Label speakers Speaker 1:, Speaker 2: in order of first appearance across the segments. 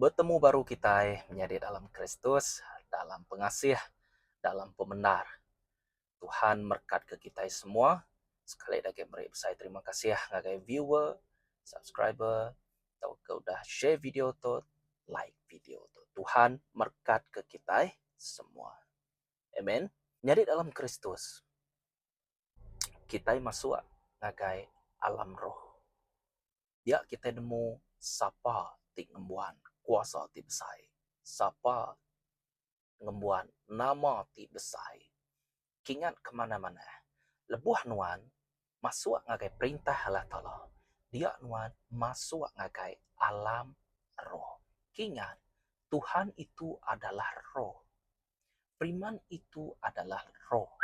Speaker 1: Betemu baru kitai menyadi dalam Kristus, dalam pengasih, dalam pemendar. Tuhan merekatka kitai semua. Sekali agi meri besai terima kasih ngagai viewer, subscriber tauka udah share video tu, like video tu. Tuhan merekatka kitai semua. Amen. Nyadi dalam Kristus, kitai masuk ngagai alam roh. Dia kitai nemu sapa ti ngembuan kuasa ti besai, sapa ngembuan nama ti besai. Kingat ke manah-manah, lebuh nuan masuk ngagai perintah Allah Taala, dia nuan masuk ngagai alam roh. Kingat, Tuhan itu adalah roh. Firman itu adalah roh.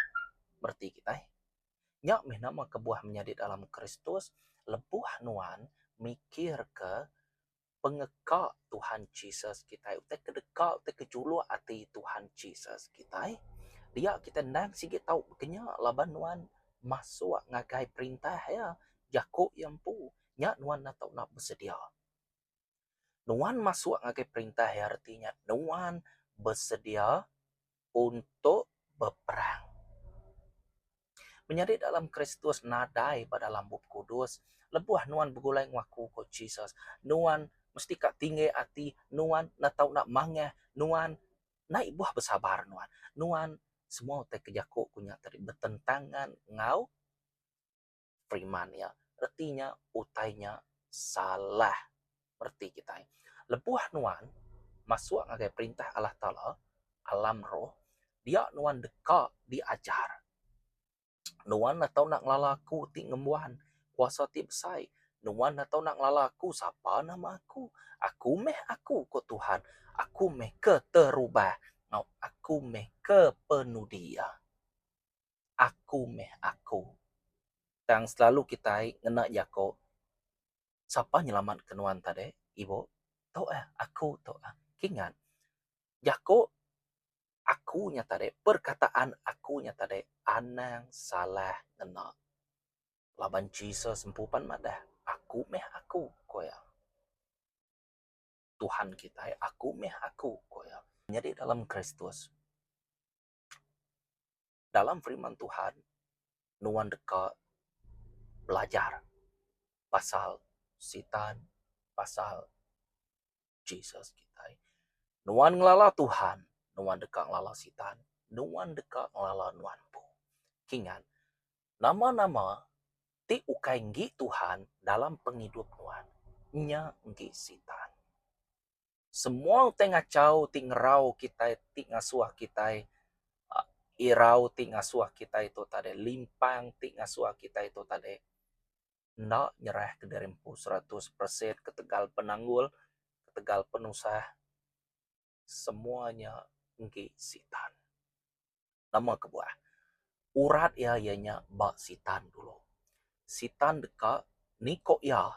Speaker 1: Bereti kitai. Nya meh nama kebuah menyadi dalam Kristus lebuh nuan mikirka pengeka Tuhan Jesus kitai utai ke deka utai ke juluk ati Tuhan Jesus kitai dia kitai endang sigi tau bekenya laban nuan masuk ngagai perintah iya jaku iya empu nya nuan enda tau enda besedia. Nuan masuk ngagai perintah iya reti nya nuan besedia untuk beperang. Menyadi dalam Kristus nadai ba dalam Bup Kudus, lebuh nuan begulai enggau aku, ku Jesus, nuan mesti ka tinggi ati, nuan enda tau enda mangah, nuan enda ibuh besabar nuan. Nuan semua utai ke jaku ku nya tadi betentangan enggau Firman iya. Reti nya utai nya salah reti kitai. Lebuh nuan masuk ngagai perintah Allah Taala alam roh, dia nuan deka diajar. Nuan enda tau enda ngelala aku ti ngembuan kuasa ti besai. Nuan enda tau enda ngelala aku sapa nama aku. Aku meh aku, ku Tuhan. Aku meh keterubah enggau aku meh kepenudi iya. Aku meh aku. Tang selalu kitai ngena jako sapa nyelamat ke nuan tadi ibu tu eh aku tu eh. Kingat jako aku nya tadi perkataan aku nya tadi anang salah ngena laban Jesus empu pan madah aku meh aku ku iya. Tuhan kitai aku meh aku ku iya. Nyadi dalam Kristus. Dalam firman Tuhan, nuan deka belajar pasal Sitan, pasal Jesus kitai. Nuan ngelala Tuhan, nuan deka ngelala Sitan, nuan deka ngelala nuan empu. Kingat, nama-nama ti ukai enggi Tuhan dalam pengidup nuan, nya enggi Sitan. Semua utai ngachau ti ngerau kitai ti ngasuh kitai irau ti ngasuh kitai tu tadi limpang ti ngasuh kitai tu tadi enda nyerah ke diri empu 100% ketegal penanggul ketegal penusah semua nya enggi sitan. Nama kebuah? Urat iya iya nya ba sitan dulu. Sitan deka niko iya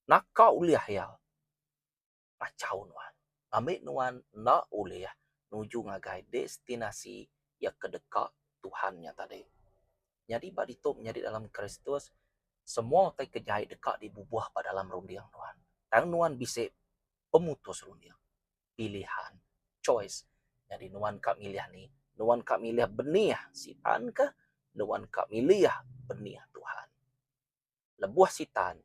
Speaker 1: naka ulih iya ngachau nuan. Ngambi nuan enda ulih nuju ngagai destinasi iya ke deka Tuhan nya tadi. Nyadi ba ditu menyadi dalam Kristus semua utai ke jai deka dibubuh ba dalam runding nuan. Tang nuan bisi pemutus runding. Pilihan, choice. Nyadi nuan ka milih ni, nuan ka milih benih sitan ka, nuan ka milih benih Tuhan. Lebuh sitan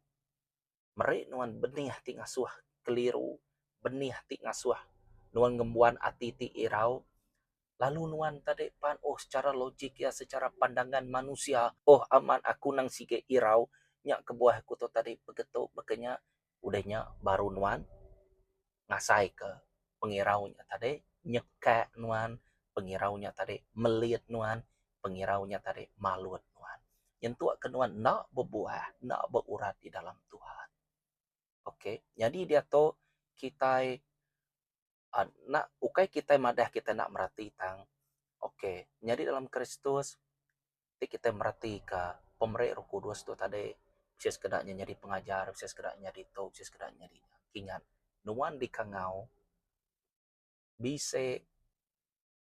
Speaker 1: meri nuan benih ti ngasuh keliru, benih ti ngasuh nuan ngembuan ati ti irau, lalu nuan tadi pan oh secara logik iya secara pandangan manusia oh amat aku nang sige irau nya kebuah aku tu tadi begetu baka nya udah nya baru nuan ngasai ke pengirau nya tadi nyekak nuan pengirau nya tadi melit nuan pengirau nya tadi malut nuan nyentuk ke nuan enda bebuah enda beurat di dalam Tuhan. Ok nyadi diatu kitai enda ukai kitai madah kitai enda merati tang ok nyadi dalam Kristus ti kitai mereti ka pemeri roh kudus tu tadi bisi sekeda nya nyadi pengajar bisi sekeda nyadi tu bisi sekeda nyadi nya. Kingat nuan dikangau bisi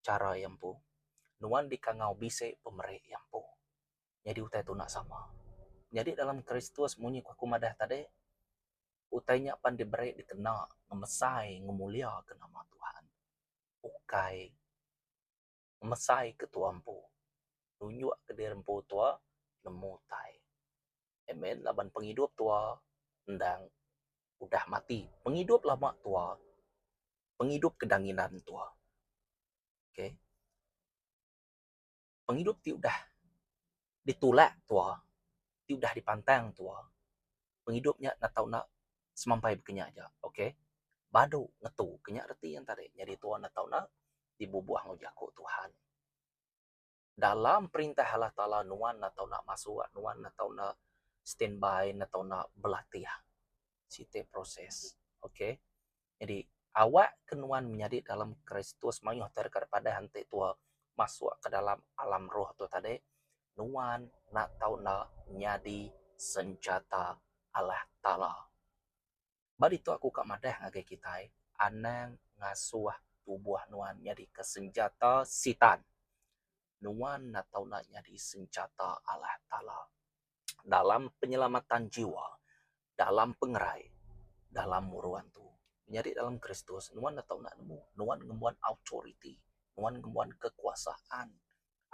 Speaker 1: chara iya empu nuan dikangau bisi pemeri iya empu. Nyadi utai tu enda sama. Nyadi dalam Kristus munyi ku aku madah tadi. Utai nya pan diberi dikena ngemesai ngemuliaka nama Tuhan. Ukai ngemesai ke tua empu. Nunjuk ke diri empu tua nemu utai. Amen laban pengidup tua endang udah mati. Pengidup lama tua pengidup kedanginan tua. Okay. Pengidup ti udah ditulak tua, ti udah dipantang tua, pengidup nya enda tau enda semampai baka nya aja. Okay. Badu ngetu ke nya reti nya tadi. Nyadi tua enda tau enda dibubuh enggau jaku Tuhan. Dalam perintah Allah Taala nuan enda tau enda masuk, nuan enda tau enda standby, enda tau enda belatih. Siti proses. Okay. Nyadi awak ke nuan menyadi dalam Kristus mayuh ti deka dipadah enti tua masuk ke dalam alam roh tu tadi nuan enda tau enda nyadi senjata Allah Taala. Ba ditu aku ka madah ngagai kitai anang ngasuh tubuh nuan nyadika senjata sitan. Nuan enda tau enda nyadi senjata Allah Taala. Dalam penyelamatan jiwa, dalam pengerai, dalam muru antu. Menyadi dalam Kristus, nuan enda tau enda nemu, nuan ngembuan authority, nuan ngembuan kekuasaan.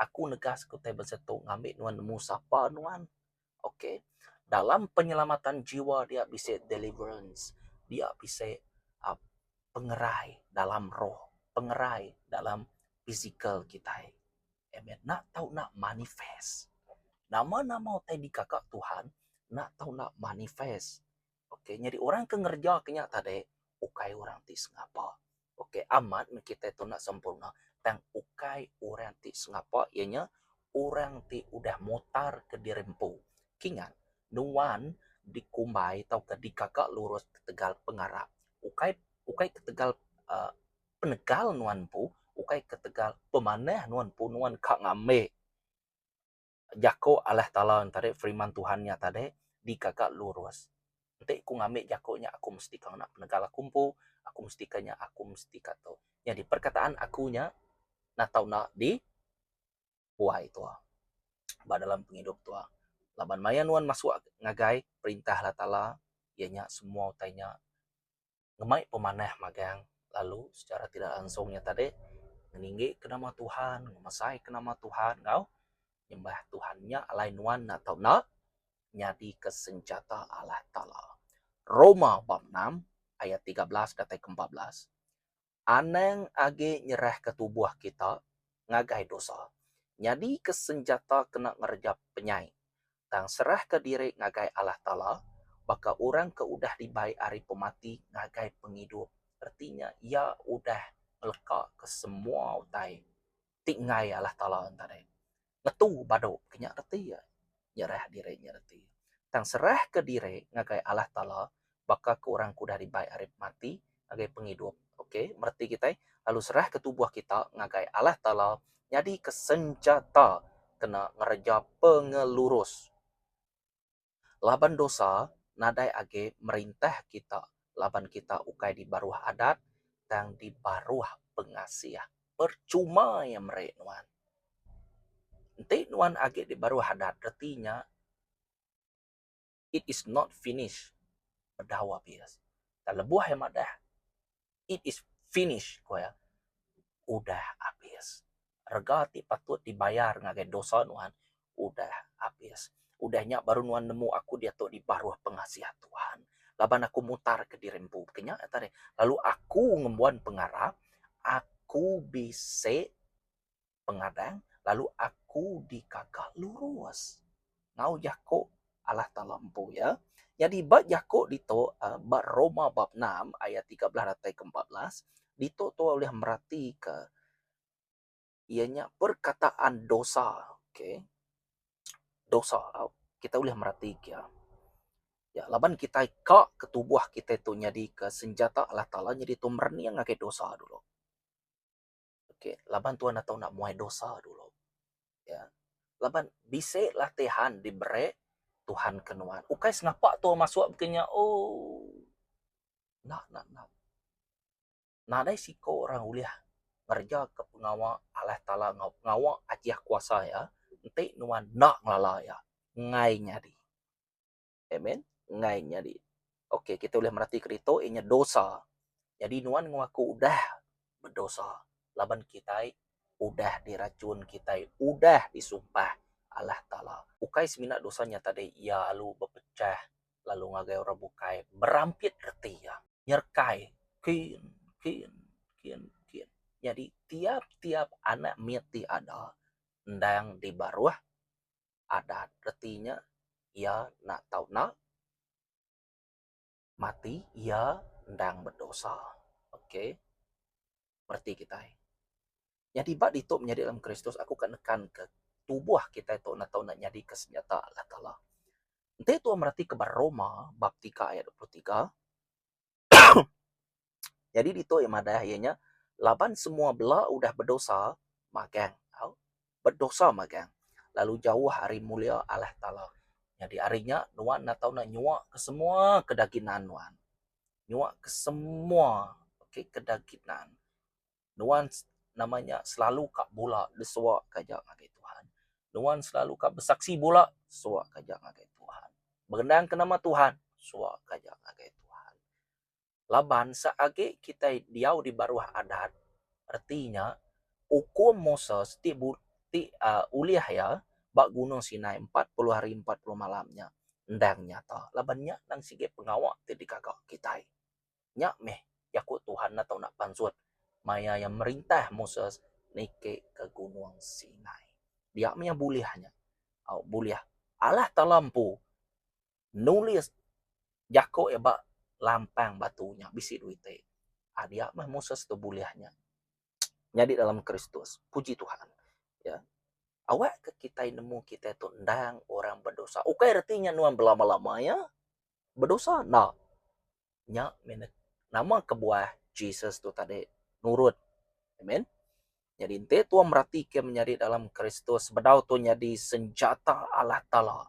Speaker 1: Aku negas ke utai bansa tu ngambi nuan nemu sapa nuan. Okay. Dalam penyelamatan jiwa dia bisi deliverance, dia bisi uhh pengerai dalam roh, pengerai dalam physical kitai. Amen. Enda tau enda manifest. Nama-nama utai digaga Tuhan enda tau enda manifest. Okay, nyadi orang ke ngereja ke nya tadi ukai orang ti sengapa. Okay, amat meh kitai tu enda sempurna tang ukai orang ti sengapa iya nya orang ti udah mutar ke diri empu. Kingat, nuan dikumbai tauka digaga lurus ketegal pengarap ukai ukai ketegal uhh penegal nuan empu ukai ketegal pemanah nuan empu nuan ka ngambi jaku Allah Taala ne tadi firman Tuhan nya tadi digaga lurus. Enti ku ngambi jaku nya aku mesti ka ngena penegal aku empu aku mesti ka nya aku mesti ka tu. Nyadi perkataan aku nya enda tau enda di buai tuah ba dalam pengidup tuah. Laban maya nuan masuk ngagai perintah Allah Taala iya nya semua utai nya ngemai pemanah magang lalu secara tidak langsung nya tadi ngeninggi ke nama Tuhan, ngemesai ke nama Tuhan enggau nyembah Tuhan nya alai nuan enda tau enda nyadi ke senjata Allah Taala. Roma bab enam ayat 13 datai ke 14. Anang agi nyerahka tubuh kita ngagai dosa nyadi ke senjata kena ngereja penyai tang serahka diri ngagai Allah Taala baka orang ke udah dibai ari pemati ngagai pengidup, reti nya iya udah ngelekaka semua utai ti enggai Allah Taala enta deh. Ngetu badu ke nya reti iya nyerah diri nya reti. Tang serahka diri ngagai Allah Taala baka ke orang ke udah dibai ari pemati ngagai pengidup. Okay, mereti kitai lalu serahka tubuh kita ngagai Allah Taala nyadika senjata kena ngereja pengelurus. Laban dosa nadai agi merintah kita laban kita ukai di baruh adat tang di baruh pengasih. Percuma iya meri nuan. Enti nuan agi di baruh adat reti nya it is not finished bedau abis. Tang lebuh iya madah it is finished ku iya udah abis. Rega ti patut dibayar ngagai dosa nuan udah abis. Udah nya baru nuan nemu aku diatu di baruh pengasih Tuhan laban aku mutar ke diri empu. Ke nya tadi lalu aku ngembuan pengarap aku bisi pengadang lalu aku digaga lurus. Enggau jaku Allah Taala empu iya. Nyadi ba jaku ditu ba Roma bab enam ayat 13 datai ke 14 ditu tu ulih meratika iya nya perkataan dosa. Okay. Dosa kita ulih meratika iya. Ya laban kitai ka ke tubuh kitai tu nyadika senjata Allah Taala nyadi tu merening ngagai dosa dulu. Okay, laban Tuhan atau nak muai dosa dulu. Ya. Laban bisi latihan diberi Tuhan ke nuan. Ukai sengapa tu masuk bekenya. Oh. Nak, nak, nak. Nadai siko orang ulih ngereja ke pengawa Allah Taala enggau pengawa ajih kuasa iya enti nuan enda ngelala iya. Enggai nyadi. Amen. Enggai nyadi. Okey, kita ulih meratika ditu iya nya dosa. Nyadi nuan enggau aku udah bedosa laban kitai udah dirachun kitai udah disumpah Allah Taala. Ukai semina dosa nya tadi iya lalu bepechah lalu ngagai orang bukai berampit reti iya. Nyerekai kin kin kin kin. Nyadi tiap tiap anak mit ti ada endang di baruh adat reti nya iya enda tau enda mati iya endang bedosa. Ok mereti kitai. Nyadi ba ditu menyadi dalam Kristus aku ka nekan ke tubuh kitai tu enda tau enda nyadi ke senjata Allah Taala. Enti tuan mereti ke ba Roma bab tiga ayat 23 nyadi ditu iya madah iya nya laban semua bela udah bedosa magang au bedosa magang lalu jauh ari mulia Allah Taala. Nyadi ari nya nuan enda tau enda nyua ke semua kedaginan nuan. Nyua ke semua okay kedaginan. Nuan nama nya selalu ka bula disua ka aja ngagai Tuhan. Nuan selalu ka besaksi bula sua ka aja ngagai Tuhan. Berendang ke nama Tuhan sua ka aja ngagai Tuhan. Laban seagi kitai diau di baruh adat reti nya ukum Moses ti ti uhh ulih iya ba Gunung Sinai 40 hari 40 malam nya endang nyata laban nya nang sigi pengawa ti digaga kitai. Nya meh jaku Tuhan enda tau nak pansut maya iya merintah Moses niki ke Gunung Sinai. Dia meh iya bulih nya. Au bulih Allah Taala empu nulis jaku iya ba lampang batu nya bisi dua iti. Aaa dia meh Moses tu bulih nya. Nyadi dalam Kristus. Puji Tuhan. Ya. Awak ke kitai nemu kitai tu endang orang bedosa. Ukai reti nya nuan belama-lama iya bedosa enda. Nya meh nama kebuah Jesus tu tadi nurut. Amen. Nyadi enti tuan meratika menyadi dalam Kristus sebedau tu nyadi senjata Allah Taala.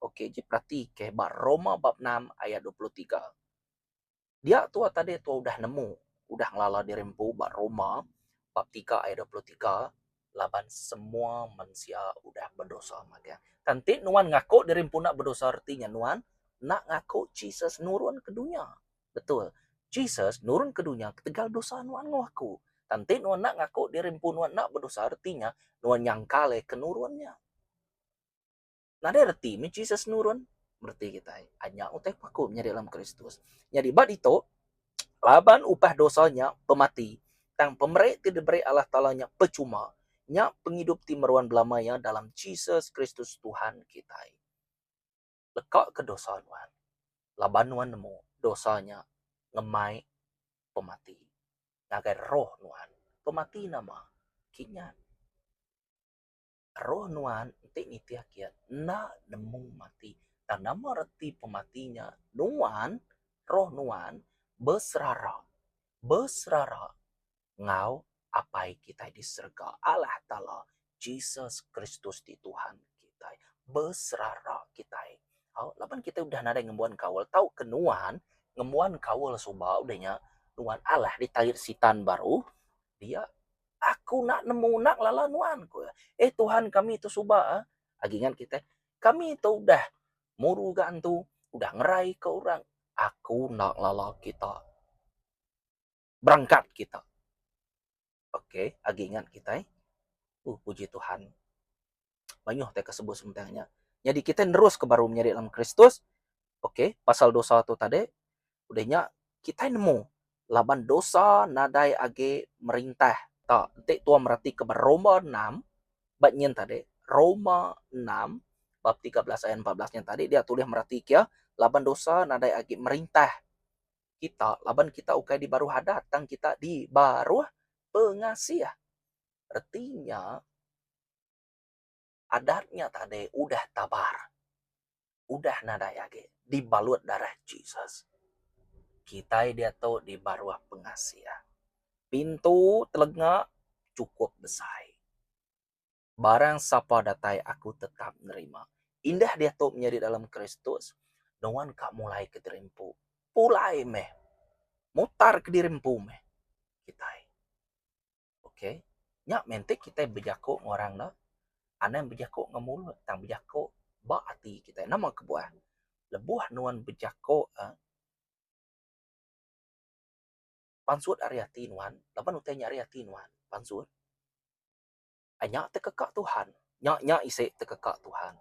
Speaker 1: Okey ji peratika ba Roma bab 6 ayat 23. Dia tua tadi tua udah nemu udah ngelala diri empu ba Roma bab 3 ayat 23 laban semua mensia udah bedosa magang. Tang enti nuan ngaku diri empu enda bedosa reti nya nuan enda ngaku Jesus nurun ke dunya. Betul. Jesus nurun ke dunya ketegal dosa nuan enggau aku. Tang enti nuan enda ngaku diri empu nuan enda bedosa reti nya nuan nyangkal iya ke nurun nya. Nadai reti meh Jesus nurun mereti kitai. Anya utai ku aku menyadi dalam Kristus. Nyadi ba ditu laban upah dosa nya pemati tang pemeri ti diberi Allah Taala nya pechuma nya pengidup ti meruan belama iya dalam Jesus Kristus Tuhan kitai. Leka ke dosa nuan laban nuan nemu dosa nya ngemai pemati ngagai roh nuan. Pemati nama? Kinyat. Roh nuan enti nitih kiye enda nemu mati. Tang nama reti pemati nya nuan roh nuan beserara beserara enggau Apai kitai di serega Allah Taala Jesus Kristus ti Tuhan kitai. Beserara kitai. Au laban kitai udah nadai ngembuan kaul tauka nuan ngembuan kaul suba udah nya nuan alah ditarit sitan baru dia Aku enda nemu enda ngelala nuan, ku iya. Eh Tuhan kami tu suba ah. Agi ngan kitai, kami tu udah muru ga antu, udah ngerai ka orang. Aku enda ngelala kita. Berangkat kita. Okey, agi ngan kitai. Uh, puji Tuhan. Mayuh tai ka sebut sentang nya. Nyadi kitai nerus ke baru menyadi dalam Kristus. Okey, pasal dosa tu tadi. Udah nya kitai nemu laban dosa nadai agi merintah ta enti tuan meratika ba Roma enam ba nyin tadi Roma enam bab 13 ayat 14 nyin tadi dia tulih meratika laban dosa nadai agi merintah kita laban kita ukai di baruh adat tang kita di baruh pengasih. Reti nya adat nya tadi udah tabar, udah nadai agi dibalut darah Jesus. Kitai diatu di baruh pengasih. Pintu telenga chukup besai. Barang sapa datai aku tetap nerima. Indah diatu menyadi dalam Kristus, nuan ka mulai kediri empu. Pulai meh. Mutar kediri empu meh kitai. Ok. Nya meh enti kitai bejaku enggau orang ne, anang bejaku enggau mulut tang bejaku ba ati kitai. Nama kebuah? Lebuh nuan bejaku uhh. Pansut ari ati nuan laban utai nya ari ati nuan pansut. Nya tekeka Tuhan. Nya nya isi tekeka Tuhan.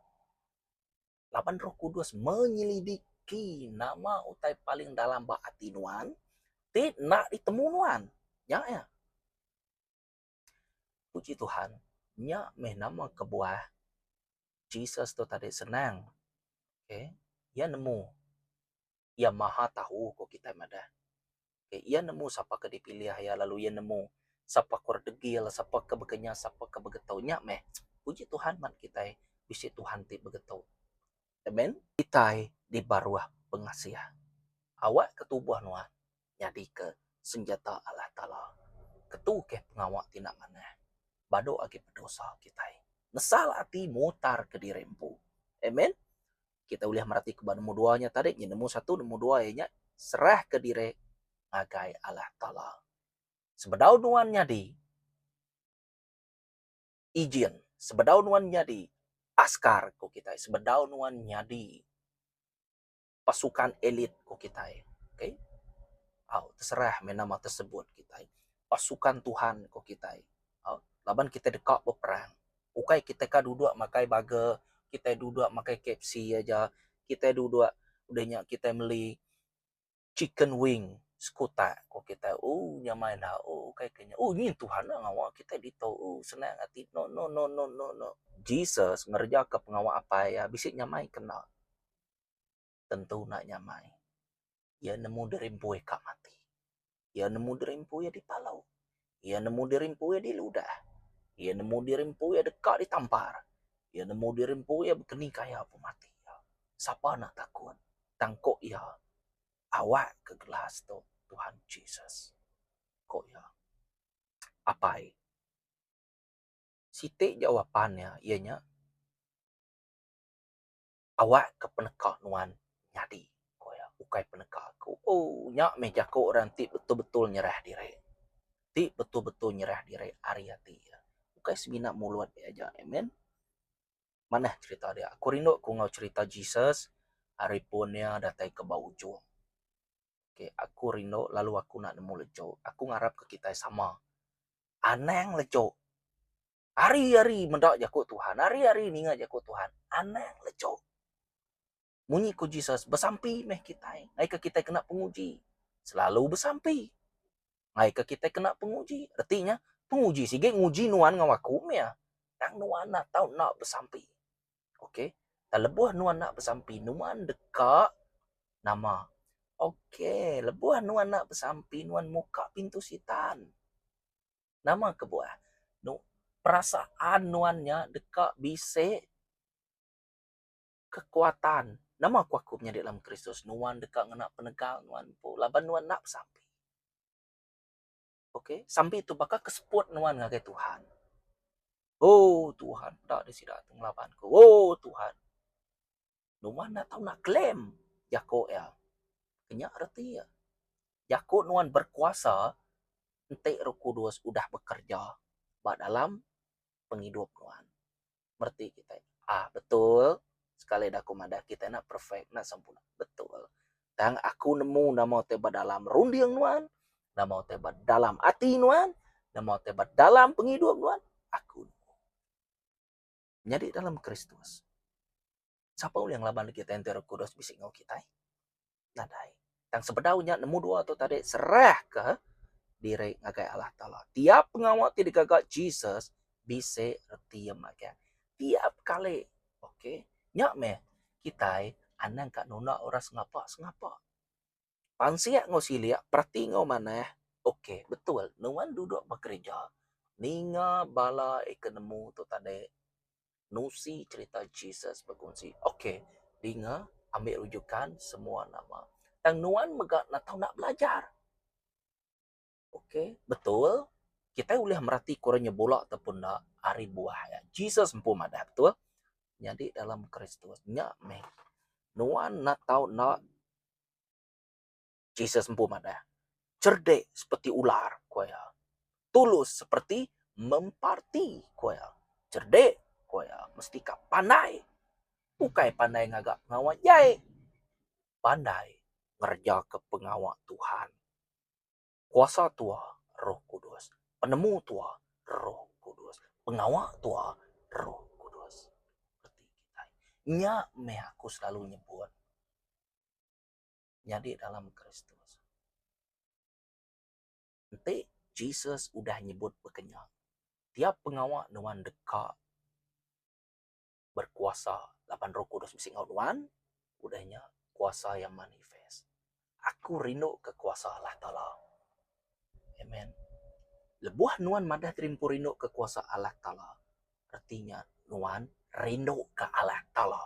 Speaker 1: Laban Roh Kudus menyelidiki nama utai paling dalam ba ati nuan ti enda ditemu nuan. Nya iya. Puji Tuhan, nya meh nama kebuah Jesus tu tadi senang. Okay. Iya nemu. Iya maha tahu ku kitai madah. Okay. Iya nemu sapa ke dipilih iya lalu iya nemu sapa ke degil, sapa ke bekenya, sapa ke begetu. Nya meh. Puji Tuhan man kitai bisi Tuhan ti begetu. Amen. Kitai di baruh pengasih. Awak ke tubuh nuan nyadika senjata Allah Taala. Ketu keh pengawa ti enda manah. Badu agi bedosa kitai. Nesal ati mutar kediri empu. Amen. Kitai ulih meratika ba nombor dua nya tadi, nya nombor satu, nombor dua iya nya serahka diri ngagai Allah Taala. Sebedau nuan nyadi ijin, sebedau nuan nyadi askar ku kitai, sebedau nuan nyadi pasukan elit ku kitai okay au terserah meh nama tersebut kitai pasukan Tuhan ku kitai au laban kitai deka beperang ukai kitai ka duduk makai burger kitai duduk makai KFC aja kitai duduk udah nya kitai meli chicken wing sekutak ku kitai ooh nyamai enda ooh ukai ke nya ooh nyin Tuhan enda ngawa kitai ditu ooh senang ati no no no no no no Jesus ngereja ka pengawa apai iya bisi nyamai ke enda. Tentu enda nyamai. Iya nemu diri empu iya ka mati. Iya nemu diri empu iya dipalau. Iya nemu diri empu iya diludah. Iya nemu diri empu iya deka ditampar. Iya nemu diri empu iya bekeni kaya pemati iya. Sapa enda takut tang ko iya awak ke gelas tu Tuhan Jesus. Ko iya. Apai. Siti jawapan iya iya nya awak ke peneka nuan nyadi ku iya ukai peneka aku. Ooh nya meh jaku orang ti betul-betul nyerah diri. Ti betul-betul nyerah diri ari ati iya. Ukai semina mulut iya aja. Amen. Manah cherita dia. Aku rindu ku enggau cherita Jesus ari pun iya datai ke ba ujung. Okay, aku rindu lalu aku enda nemu leju. Aku ngarap ke kitai sama. Anang leju. Ari-ari meda jaku Tuhan, ari-ari ninga jaku Tuhan, anang lejuk. Munyi ku Jesus, besampi meh kitai ngaika kitai kena penguji. Selalu besampi ngaika kitai kena penguji. Reti nya, penguji sigi nguji nuan enggau aku mih. Tang nuan enda tau enda besampi. Okey. Tang lebuh nuan enda besampi, nuan deka nama? Okey, lebuh nuan enda besampi, nuan muka pintu sitan. Nama kebuah? Nu perasaan nuan nya deka bisi kekuatan. Nama ku aku menyadi dalam Kristus? Nuan deka ngena penegal nuan empu laban nuan enda besampi. Okey, sampi tu baka ke seput nuan ngagai Tuhan. Oh Tuhan, peda deh sida tu ngelaban ku. Oh Tuhan. Nuan enda tau nak claim jaku iya. Nya reti iya. Jaku nuan berkuasa enti Roh Kudus udah bekerja ba dalam pengidup nuan. Mereti kitai. Ah betul sekali da aku madah kitai enda perfect enda sempurna. Betul. Tang aku nemu nama utai ba dalam runding nuan, nama utai ba dalam ati nuan, nama utai ba dalam pengidup nuan, aku nemu. Nyadi dalam Kristus. Sapa ulih ngelaban kitai enti Roh Kudus bisi enggau kitai? Nadai. Tang sebedau nya nemu dua tu tadi serahka diri ngagai Allah Taala. Tiap pengawa ti digaga Jesus bisi reti iya magang. Tiap kali. Okey. Nya meh kitai anang ka nunda orang sengapa-sengapa. Pansik enggau silik, perati enggau manah, ok betul nuan duduk ba gerija ninga bala ika nemu tu tadi nusi cherita Jesus bekunsi ok dinga ambi rujukan semua nama. Tang nuan mega enda tau enda belajar. Ok betul kitai ulih merati ku orang nya bula ataupun enda ari buah iya. Jesus empu madah betul nyadi dalam Kristus nya meh nuan enda tau enda Jesus empu madah, Cerdik seperti ular, ku iya. Tulus seperti memparti, ku iya. Cerdik, ku iya, mesti ka pandai. Ukai pandai ngaga pengawa jai. Pandai ngerejaka pengawa Tuhan. Kuasa tua Roh Kudus, penemu tua Roh Kudus, pengawa tua Roh Kudus. Reti kitai. Nya meh aku selalu nyebut nyadi dalam Kristus. Enti Jesus udah nyebut baka nya, tiap pengawa nuan deka berkuasa laban Roh Kudus bisi enggau nuan, udah nya kuasa iya manifest. Aku rindu ke kuasa Allah Taala. Amen. Lebuh nuan madah diri empu rindu ke kuasa Allah Taala, reti nya nuan rindu ke Allah Taala.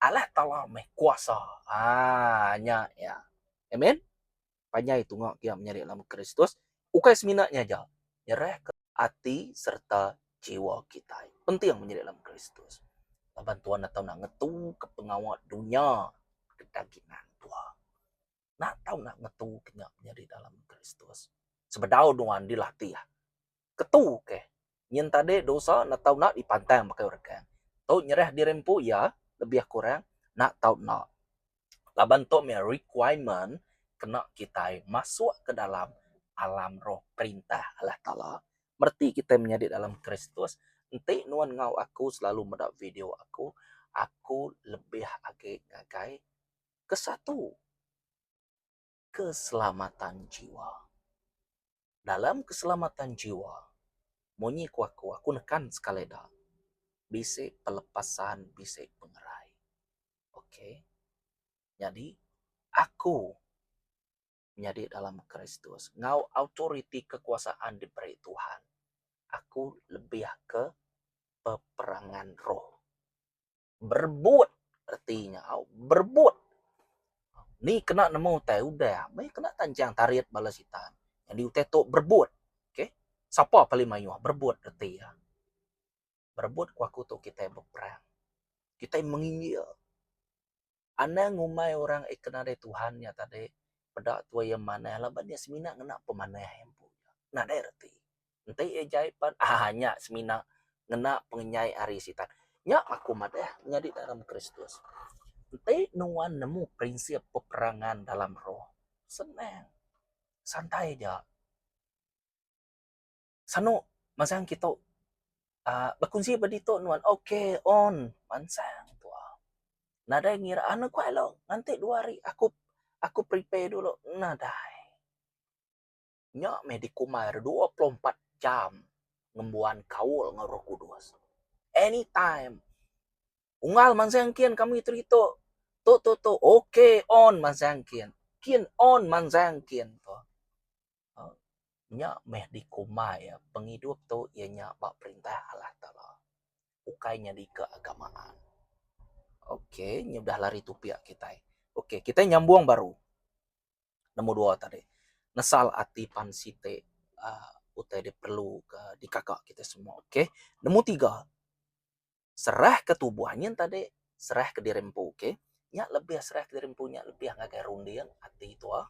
Speaker 1: Allah Taala meh kuasa. Haa nya iya. Amen. Panjai tunga kiya menyadi dalam Kristus. Ukai semina nya aja. Nyerahka ati sereta jiwa kitai. Penting menyadi dalam Kristus. Laban Tuhan enda tau nak ngetu ke pengawa dunya kedagingan tua. Enda tau nak ngetu ke nya menyadi dalam Kristus. Sebedau nuan dilatih ketu ke nyin tadi dosa enda tau enda dipantang pakai regang. Tu nyerah diri empu iya lebih kurang enda tau enda. Laban tu meh requirement kena kitai masuk ke dalam alam roh perintah Allah Taala. Mereti kitai menyadi dalam Kristus enti nuan enggau aku selalu meda video aku, aku lebih agi ngagai kesatu keselamatan jiwa. Dalam keselamatan jiwa munyi ku aku, aku nekan sekali da bisi pelepasan bisi pengerai. Ok. Nyadi, aku nyadi dalam Kristus enggau autoriti kekuasaan diberi Tuhan, aku lebih ke peperangan roh. Berebut reti nya au, berebut. Ni kena nemu utai udah meh kena tanchang tarit bala sitan. Nyadi utai tu berebut. Ok. Sapa paling mayuh berebut reti iya. Berebut ku aku tu kitai beperang. Kitai menginjil. Anang ngumbai orang eh ke nadai Tuhan nya tadi peda tuai iya manah laban iya semina ngena pemanah iya empu. Nadai reti. Enti iya jai pan aaa nya semina ngena pengenyai ari sitan. Nya aku madah nyadi dalam Kristus. Enti nuan nemu prinsip peperangan dalam roh senang santai aja. Sanu mansang kitu uhh bekunsi ba ditu nuan ok on mansang tua. Nadai ngira anu ku ai lo nganti dua hari aku aku prepare dulu nadai. Nya meh dikumbai 24 jam ngembuan kaul enggau roh kudus. Anytime unggal mansang kin kami teritu tu tu tu ok on mansang kin kin on mansang kin tu. Nya meh dikumbai pengidup tu iya nya ba perintah Allah Taala ukai nyadi keagamaan. Ok nya udah lari topik kitai. Ok kitai nyambung baru nombor dua tadi nesal ati pan siti uhh utai da perlu ka dikaka kitai semua. Ok nombor tiga. Serah ke tubuh nyin tadi serah ke diri empu ok nya lebih serah ke diri empu nya lebih ngagai runding ati tua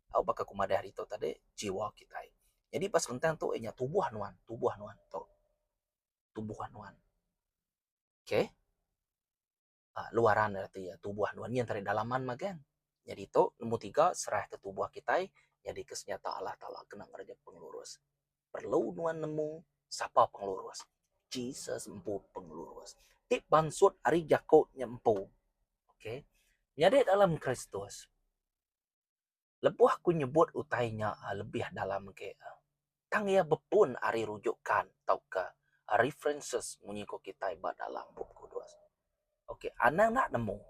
Speaker 1: tau baka ku madah ditu tadi jiwa kitai. Nyadi ba senentang tu inya tubuh nuan tubuh nuan tu tubuh nuan ok uhh luaran reti iya tubuh nuan nyin tadi dalaman magang. Nyadi tu nombor tiga serah ke tubuh kitai nyadi ke senyata Allah Taala kena ngereja pengelurus. Perlu nuan nemu sapa pengelurus. Jesus empu pengelurus. Ti pansut ari jaku nya empu. Okay. Nyadi dalam Kristus, lebuh aku nyebut utai nya lebih dalam agi, tang iya bepun ari rujukan tauka references munyi ku kitai ba dalam Bup Kudus. Okay, anang enda nemu.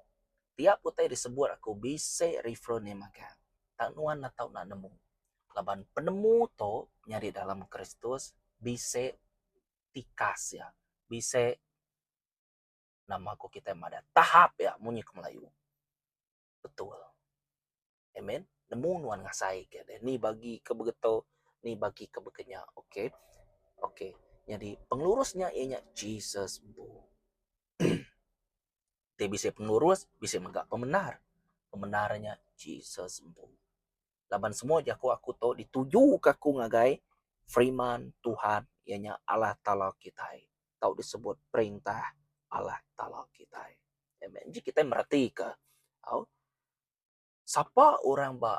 Speaker 1: Tiap utai disebut aku bisi reference iya magang. Tang nuan enda tau enda nemu. Laban penemu tu nyadi dalam Kristus bisi tikas iya, bisi nama ku kitai madah tahap iya munyi ku Melayu. Betul. Amen. Nemu nuan ngasai ke deh ni bagi ke begitu, ni bagi ke baka nya. Okey. Okey. Nyadi pengelurus nya iya nya Jesus empu. Ti bisi pengelurus, bisi mega pemendar. Pemendar nya Jesus empu. Laban semua jaku aku tu ditujuka aku ngagai firman Tuhan iya nya Allah Taala kitai tau disebut perintah Allah Taala kitai. Amen. Ji kitai meretika au sapa orang ba.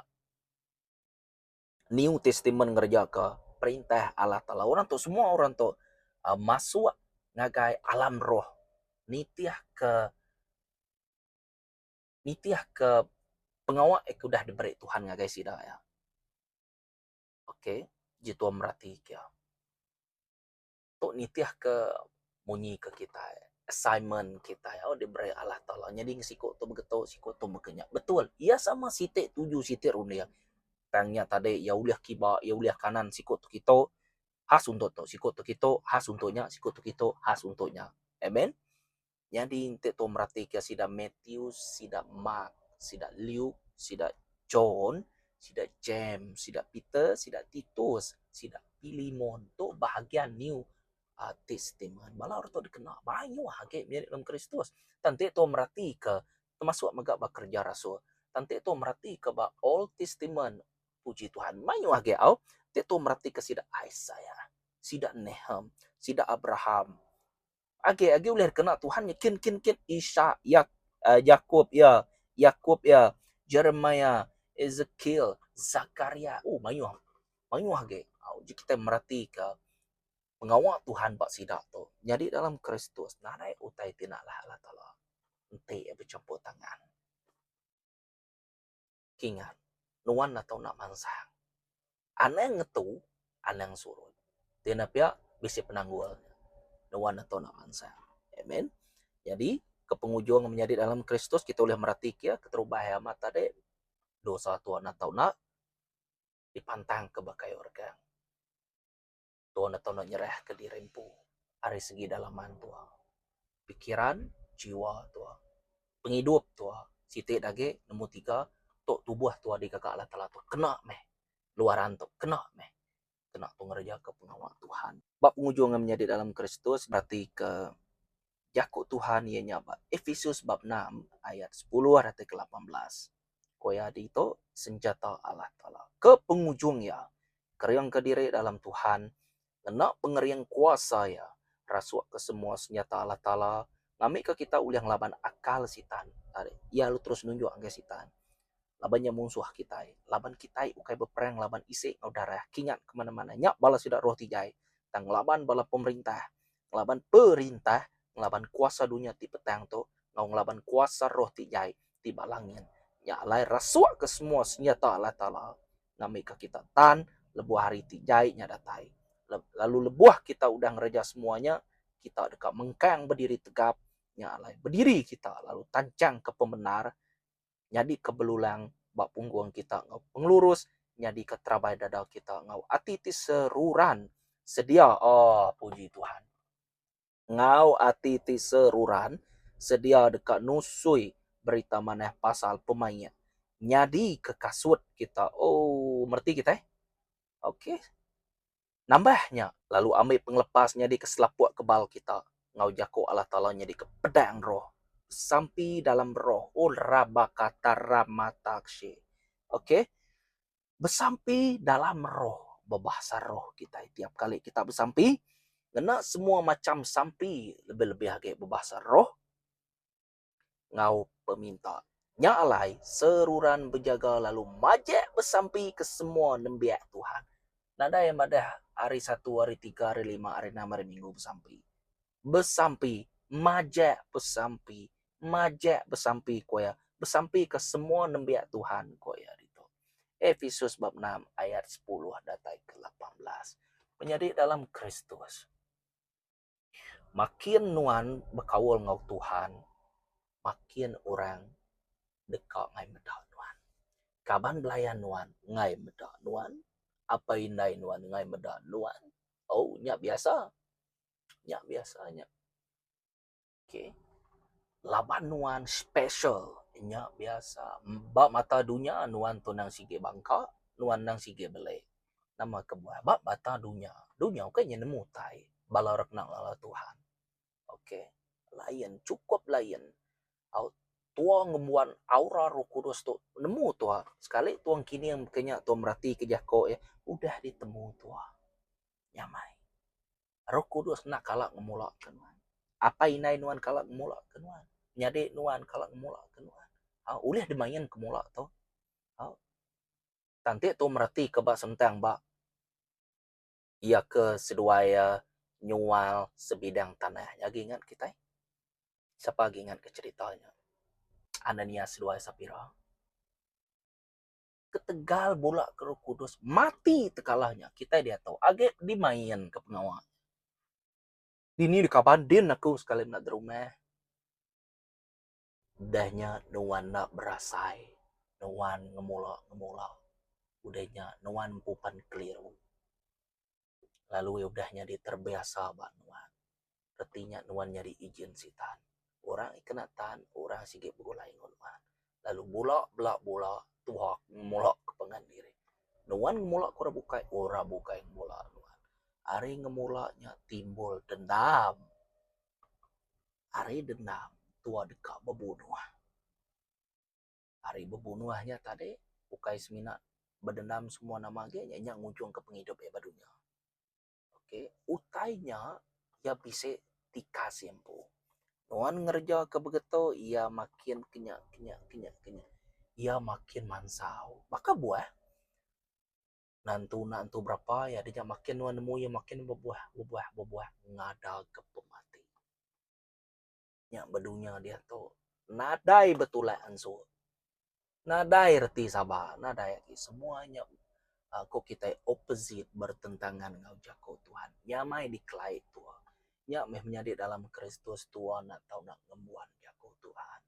Speaker 1: New Testament ngerejaka perintah Allah Taala. Orang tu semua orang tu masuk ngagai alam roh nitihka nitihka pengawa ke udah diberi Tuhan ngagai sida iya. Ok, ji tua merati ke. Tu nitihka munyi ke kitai, assignment kitai au diberi Allah Taala. Nyadi siku tu begitu, siku tu baka nya. Betul, iya sama siti tuju siti runding. Tang nya tadi iya ulih kiba, iya ulih kanan siku tu kitu, khas untuk tu, siku tu kitu, khas untuk nya, siku tu kitu, khas untuk nya. Amen. Nyadi enti tu meratika sida Matthew, sida Mark, sida Luke, sida John, sida James, sida Peter, sida Titus, sida Pilimon tu bahagian New Testament. Bala orang tu dikena mayuh agi menyadi dalam Kristus. Tang enti tu meratika termasuk mega ba kereja rasul. Tang enti tu meratika ba Old Testament puji Tuhan mayuh agi au enti tu meratika sida Isaiah, sida Nahum, sida Abraham, Agi agi ulih dikena Tuhan nya kin kin kin Ishak Yak uh, Jakub iya Yakub iya Jeremiah Ezekiel Zakaria oh mayuh mayuh agi au ji kitai meratika pengawa Tuhan ba sida tu nyadi dalam Kristus nadai utai ti enda alah Allah Taala enti iya bechampur tangan. Kingat nuan atau enda mansang. Anang ngetu, anang surut. Ti enda pia bisi penanggul nuan atau enda mansang. Amen. Nyadi ke pengujung menyadi dalam Kristus kita ulih meratika iya keterubah iya amat tadi dosa tuan atau enda dipantang ke ba kayu regang. Tuan atau enda nyerahka diri empu ari segi dalaman tua. Pikiran, jiwa tua. Pengidup tua. Siti da agi nombor tiga tu tubuh tua digaga Allah Taala tu kena meh luaran tu kena meh kena tu ngerejaka pengawa Tuhan. Ba pengujung menyadi dalam Kristus beratika Jaku Tuhan iya nya ba Efesus bab enam ayat sepuluh datai ke 18. Ku iya ditu, senjata Allah Taala. Ke pengujung iya, keringka diri dalam Tuhan, ngena pengering kuasa iya, rasukka semua senjata Allah Taala ngambika kita ulih ngelaban akal Sitan. Iya lalu terus nunjuk ngagai Sitan. Laban nya munsuh kitai. Laban kitai ukai beperang laban isi enggau darah. Kingat ke mana-mana. Nya bala sida roh ti jai. Tang ngelaban bala pemerintah ngelaban perintah, ngelaban kuasa dunya ti petang tu, enggau ngelaban kuasa roh ti jai ti ba langit. Nya alai rasukka semua senyata Allah Taala ngambika kita tan lebuh hari ti jai nya datai. Lalu lebuh kita udah ngereja semua nya, kita deka mengkang bediri tegap. Nya alai bediri kita lalu tanchangka pemendar nyadika belulang ba punggung kita enggau pengelurus nyadika terabai dada kita enggau ati ti seruran sedia oh puji Tuhan enggau ati ti seruran sedia deka nusui berita manah pasal pemaik nyadika kasut kita oh mereti kitai okey. Nambah nya, lalu ambi pengelepas nyadika selapuk kebal kita, enggau jaku Allah Taala nyadika pedang roh. Besampi dalam roh. Oh rabakataramataqshe. Okey. Besampi dalam roh, bebahasa roh kitai tiap kali kita besampi, ngena semua macham sampi lebih-lebih agi bebahasa roh. enggau peminta. Nya alai, seruran bejaga lalu majak besampi ke semua nembiak Tuhan. Nadai madah hari Satu, hari Tiga, hari Lima, hari Enam, hari Minggu besampi. Besampi, majak besampi, majak besampi ku iya. Besampi ke semua nembiak Tuhan ku iya ditu. Efesus bab enam ayat sepuluh datai ke 18. Menyadi dalam Kristus. Makin nuan bekaul enggau Tuhan, makin orang deka ngai meda nuan. Kaban belayan nuan ngai meda nuan, apai indai nuan ngai meda nuan. Oh nya biasa. Nya biasa nya. Okay. Laban nuan special nya biasa. Ba mata dunya nuan tu nang sigi bangka, nuan nang sigi beli. Nama kebuah ba bata dunya. Dunya ukai nya nemu utai bala orang kena ngelala Tuhan. Okay. Lain, chukup lain. Au tua ngembuan aura Roh Kudus tu nemu tua. Sekali tua ngining ke nya tua mereti ke jako iya udah ditemu tua. Nyamai. Roh Kudus enda kala ngemula ke nuan. Apai indai nuan kala ngemula ke nuan. Menyadi nuan kala ngemula ke nuan. Au ulih dimain ke mula tu. Au. Tang enti tu meratika ba sentang ba iya ke seduai iya nyual sebidang tanah nya agi ingat kitai. Sapa agi ingat ke cherita nya? Ananias seduai Sapira. Ketegal bula ke Roh Kudus mati tekala nya kitai diatu agi dimain ke pengawa. Dini deka bandin aku sekali menda derumah. Udah nya nuan enda berasai nuan ngemula-ngemula. Udah nya nuan empu pan keliru. Lalu iya udah nyadi terbiasa ba nuan. Reti nya nuan nyadi ijin sitan. Orang iya kena tan, orang sigi begulai enggau nuan. Lalu bula bela bula tuha ngemula ke pangan diri. Nuan ngemula ke orang bukai, orang bukai ngemula nuan. Ari ngemula nya timbul dendam. Ari dendam tua deka bebunuh. Ari bebunuh nya tadi ukai semina bedendam semua nama agi nya nya ngujungka pengidup iya ba dunya. Okey utai nya iya bisi tikas iya empu. Nuan ngereja ke begitu iya makin kenyah kenyah kenyah kenyah iya makin mansau. Baka buah. Nentu enda entu berapa iya deh nya makin nuan nemu iya makin bebuah bebuah bebuah ngada ke pemati. Nya ba dunya diatu nadai betulak ansu nadai reti sabar nadai agi semua nya uhh ko kitai opposite bertentangan enggau jaku Tuhan. Nyamai dikelai tuwa. Nya meh menyadi dalam Kristus tuwa enda tau enda ngembuan jaku Tuhan.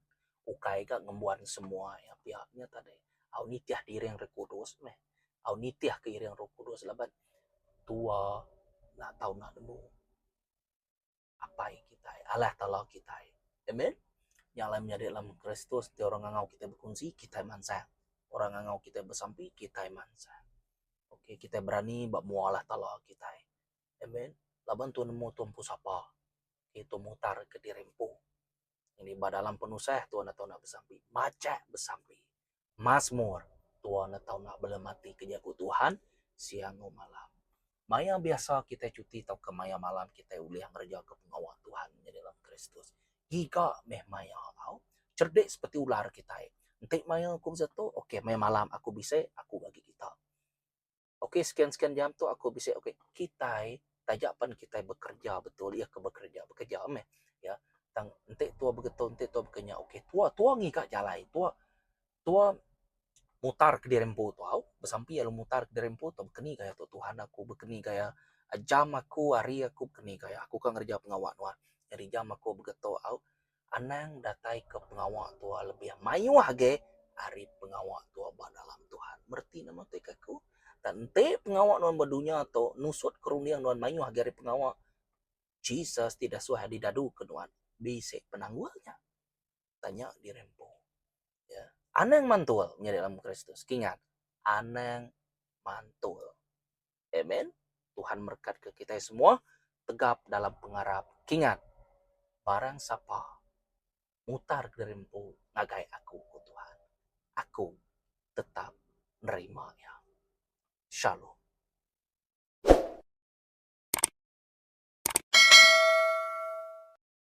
Speaker 1: Ukai ga ngembuan semua iya pia nya tadi. Au nitih diring Roh Kudus meh. Au nitih ke iring Roh Kudus laban tua enda tau enda nemu apai kitai, Allah Taala kitai. Amen. Nya alai menyadi dalam Kristus ti orang ngangau kitai bekunsi, kitai mansang. Orang ngangau kitai besampi, kitai mansang. Okey, kitai berani ba mua Allah Taala kitai. Amen. Laban tu nemu tu empu sapa. Itu mutar ke diri empu. Ini ba dalam penusah tua enda tau nak besampi. Majak besampi. Mazmur tua enda tau nak belemati ke jaku Tuhan siang enggau malam. Maya biasa kitai cuti tauka maya malam kitai ulih ngereja ke pengawa Tuhan nyadi dalam Kristus. Giga meh maya au. Cerdik seperti ular kitai. Enti maya aku besetu, okey maya malam aku bisi, aku bagi kita. Okey sekian-sekian jam tu aku bisi okey kitai taja pan kitai bekerja betul iya ke bekerja bekerja meh ya tang enti tua begitu enti tua baka nya okey tua tua ngiga jalai tua tua mutar kediri empu tu au besampi lalu mutar kediri empu tu baka ni gaya tu Tuhan aku baka ni gaya jam aku hari aku baka ni gaya aku ka ngereja pengawa nuan nyadi jam aku begitu au Anang datai ke pengawa tua lebih mayuh agi ari pengawa tua ba dalam Tuhan. Mereti nama ti ke aku? Tang enti pengawa nuan ba dunya tu nusut ke runding nuan mayuh agi ari pengawa Jesus ti dasuh didadu ke nuan, bisi penanggul nya. Tanya diri empu. Ya. Anang mantul menyadi dalam Kristus. Kingat, anang mantul. Amen. Tuhan merekat ke kitai semua tegap dalam pengarap. Kingat, barang sapa mutar kediri empu ngagai aku ku Tuhan, aku tetap nerima iya. Shalom.